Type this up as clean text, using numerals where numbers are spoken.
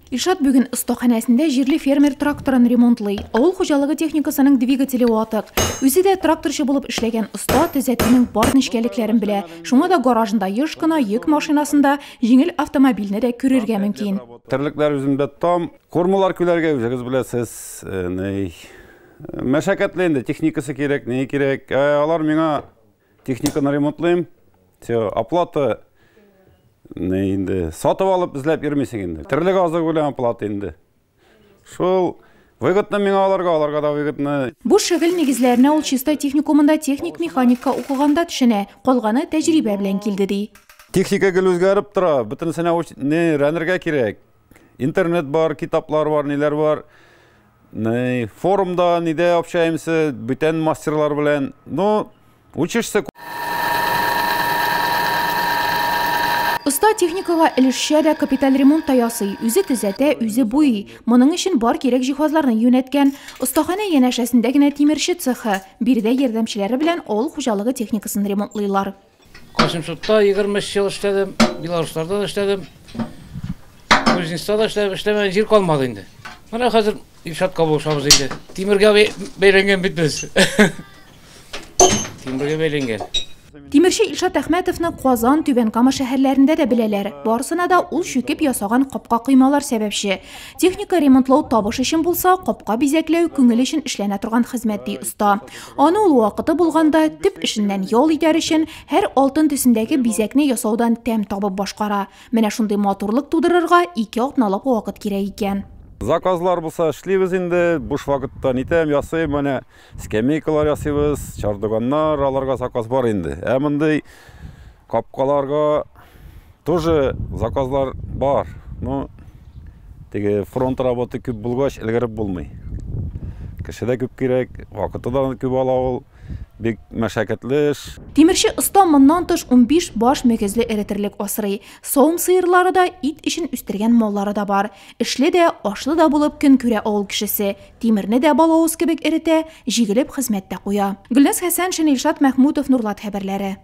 Илшат бүген остаханәсендә җирле фермер тракторын ремонтлый. Авыл хуҗалыгы техникасының двигателе ватык. Үзе дә тракторчы булып эшләгән оста төзәтүнең бар нечкәлекләрен белә. Шуңа да гаражында еш кына йөк машинасын да, җиңел автомобильне дә күрергә мөмкин. Терлекләр үземдә там, кормалар күләргә үзегез беләсез, ни мәшәкатьле инде, техникасы кирәк, ни кирәк. Алар миңа техниканы ремонтлыйм. Все, оплата не инде сатып алып эзләп йөрмисең инде. Терлек азыгы белән оплата инде. Шул выгодно миңа аларга, аларга да выгодно. Бу шөгыль нигезләренә ул Чистай техникумында техник-механикка укыганда төшенә. Калганы тәҗрибә белән килде ди. Техника гел үзгәреп тора, бөтенесенә не өйрәнергә кирәк. Интернет бар, китаплар бар, ниләр бар. Не, форумда, нидә общаемся, бүтән мастерлар белән. Ну, учишься. Оста техникага өлешчә дә капиталь ремонт та ясый. Үзе төзәтә, үзе буйый. Моның өчен бар кирәк җиһазларны юнәткән. Остаханә янәшәсендә генә тимерче цехы. Биредә ярдәмчеләре белән авыл хуҗалыгы техникасын ремонтлыйлар. Касимсутта 23 ел эшләдем, Белорусларда да эшләдем. Кузнецта да эшләдем, эшләмәгән җир калмады инде. Менә хәзер Илшатка булышабыз инде. Тимергә бәйләнгән бит без. Тимергә бәйләнгән. Тимерче Илшат Әхмәтовны Казан, Түбән Кама шәһәрләрендә дә беләләр. Барысына да ул чүкеп ясаган капка-коймалар сәбәпче. Техника ремонтлау табыш өчен булса, капка бизәкләү күңел өчен эшләнә торган хезмәт, ди оста. Аны ул вакыты булганда, төп эшеннән ял итәр өчен, һәр алтын төсендәге бизәкне ясаудан тәм табып башкара. Менә шундый матурлык тудырырга 2 атналап вакыт кирәк икән. Заказлар булса эшлибез инде, буш вакытта нитәм, ясыйм, менә скамейкалар ясыйбыз, чардуганнар, аларга заказ бар инде. Ә мондый капкаларга тоже заказлар бар. Ну, теге фронт работы күп булгач, өлгереп булмый. Кеше дә күп кирәк, вакыты да күп ала ул. Бик мәшәкатьле эш. Тимерче оста моннан тыш 15 баш мөгезле эре терлек асрый. Савым сыерлары да, ит өчен үстергән маллары да бар. Эшле дә, ашлы да булып көн күрә авыл кешесе. Тимерне дә балавыз кебек эретә, җигелеп хезмәттә куя. Гөлназ Хәсәншин, Илшат Мәхмүтов, Нурлат хәбәрләре.